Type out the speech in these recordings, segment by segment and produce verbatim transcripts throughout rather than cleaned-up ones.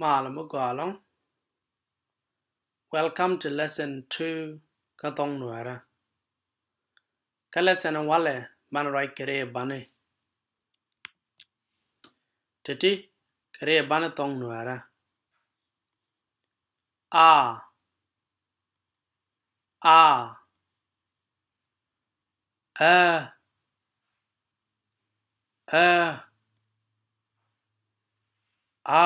Malɛ mi gɔaa ɛlɔ̱ŋ. Welcome to lesson two kä thɔŋ Nuäärä. Kä lesson walɛ banɛ ruac kɛ ri bani. Teti kɛ ri bani thɔŋ Nuäärä. A. A. Ä. Ä. A.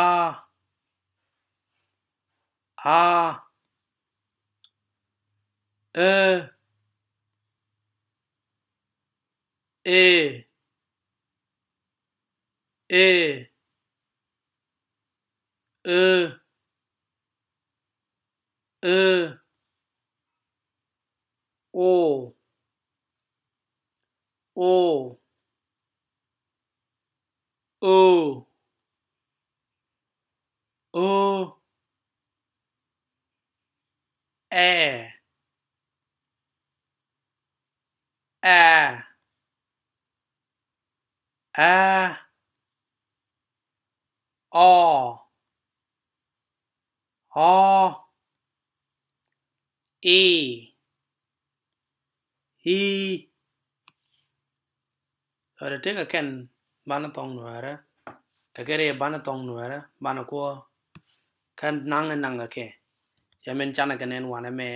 A. Ö. E. E. Ö. Ö. O. O. O. O. Ɛ. Ɛ. Ɛ. Ɔ. Ɔ. I. I. Ɔ, tɛ tëëkɛ kɛn banɛ thɔŋ Nuäärä. Kɛ kɛ ri banɛ thɔŋ Nuäärä banɛ kuɔ. Kä naŋ ɛ naŋ kɛ kɛ. Cɛ min canɛ kɛ nɛn wanɛ mɛ.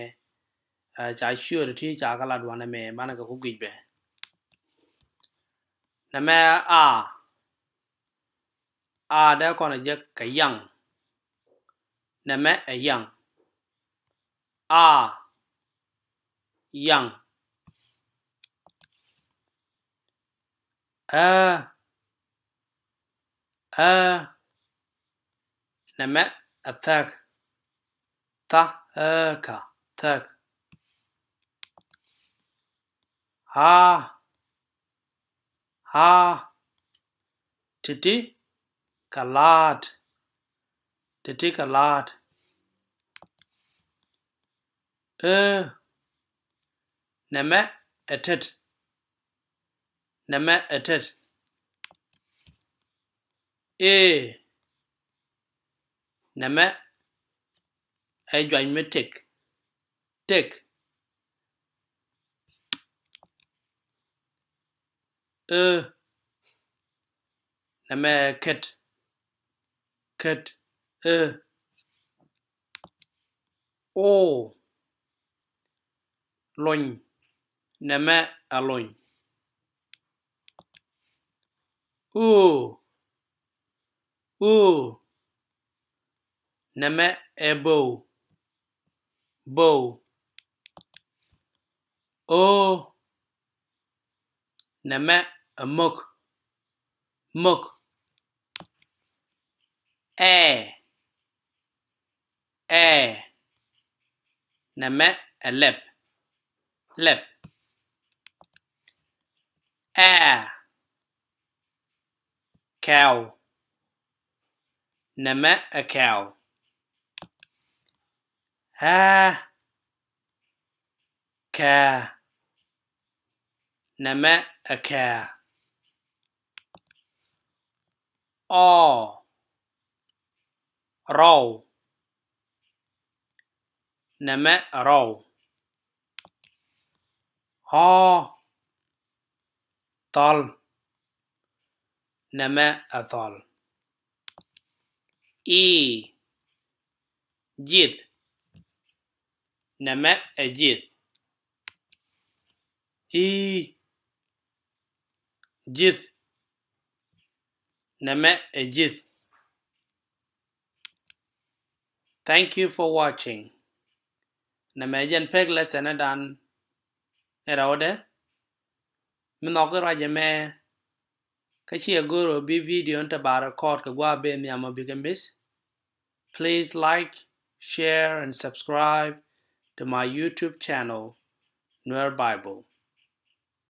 Ɛ, ca ciööri ti ca kɛ lat wanɛ mɛ banɛ kɛ ku guic bɛ. Nɛmɛ a. A dee kɔn ɛ jek kɛ yaŋ. Nɛmɛ ɛ yaŋ. A. Yaŋ. Ä. Ä. Nɛmɛ ɛ thäk. Tha, ä, ka, thäk. A. A. Titi kɛ la̱a̱t. Titi kɛ la̱a̱t. Ö. Nɛmɛ ɛ tet. Nɛmɛ ɛ tet. E. Nɛmɛ ɛ juany mi tëk. Tëk. Ö. Nɛmɛ ɛ kët. Kët. Ö. O. Lony. Nɛmɛ ɛ lony. U. U. Nɛmɛ ɛ bow. Bow. O. Nɛmɛ ɛ mök. Mök. Ɛ. Ɛ. Nɛmɛ ɛ lɛp. Lɛp. Ɛ. Kɛw. Nɛmɛ ɛ kɛw. Ɛ. Kɛ. Nɛmɛ ɛ kɛ. Ɔ. Rɔw. Nɛmɛ ɛ rɔw. Ɔ. Thɔl. Nɛmɛ ɛ thɔl. I. Jith. Nɛmɛ ɛ jith. I. Jith. Nɛmɛ ɛ jith. Thank you for watching. Nɛmɛ jɛn pek lesson dan. Ɛ rɛwdɛ. Mi nhɔk i̱ ruac ɛmɛ. Kä ciɛ go̱r ɔ bi video ni te ba record kɛ gua̱a̱th ben nhiam ɔ bikɛ miss. Please like, share and subscribe to my YouTube channel, Nuer Bible.